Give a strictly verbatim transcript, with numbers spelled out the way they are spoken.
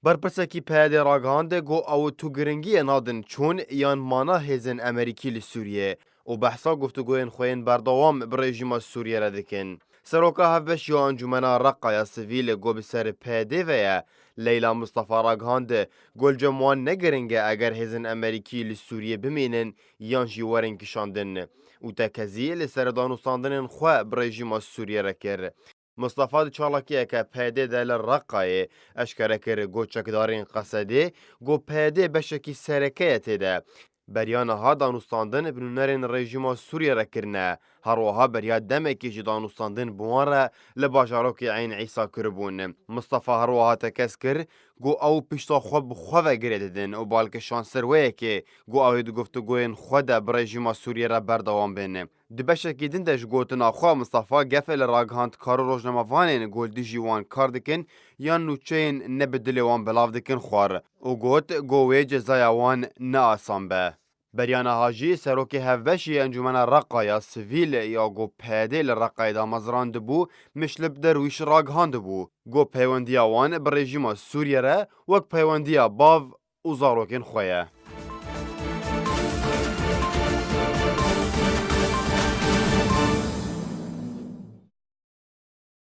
Berpirsekî P Y D'ê ragihand ku ew tu giringiyê nadin çûn yan mana hêzên Amerîkî li Sûriyê û behsa guftûgoyên xwe yên berdewam bi rejîma Sûriyê re dikin. Seroka Hevbeş ya Encûmena Reqa ya Sivîl ku bi ser P Y D'ê ve ye, Leyla Mustafa ragihand, ku li cem wan ne giring e eger hêzên Amerîkî li Sûriyê bimînin yan jî werin kişandin û tekezî li ser danûstandinên xwe bi rejîma Sûriyê re kir. Mustafa di çalakiyeke P Y D'ê de li Reqayê eşkere kir ku çekdarên Qesedê ku P Y D beşekî sereke ye tê de. Beriya niha danûstandin bi nûnerên rejîma Sûriyê re kirine. Her wiha beriya demekê jî danûstandin bi wan re li bajarokê Eyn Îsa kiribûn. Mustafa her wiha tekez kir ku ew pişta xwe bi xwe ve girê didin û balkişand ser wê yekê ku ew ê di guftûgoyên xwe de bi rejîma Sûriyê re berdewam bin. Di beşekî din de ji gotina xwe Mistefa Gefê li ragihand kar û rojnamevanên ku li dijî wan kar dikin yan nûçeyên ne bi dilê wan belav dikin xwar û got ku wê cezaya wan ne asan be. Beriya niha jî serokê hevbeşî Encûmena Reqa ya Sivîl ya ku P Y D li Reqayê damezrandibû, Mişlib Derwîş ragihandibû ku peywendiya wan bi rejîma Sûriyê re wek peywendiya bav û zarokên xwe ye.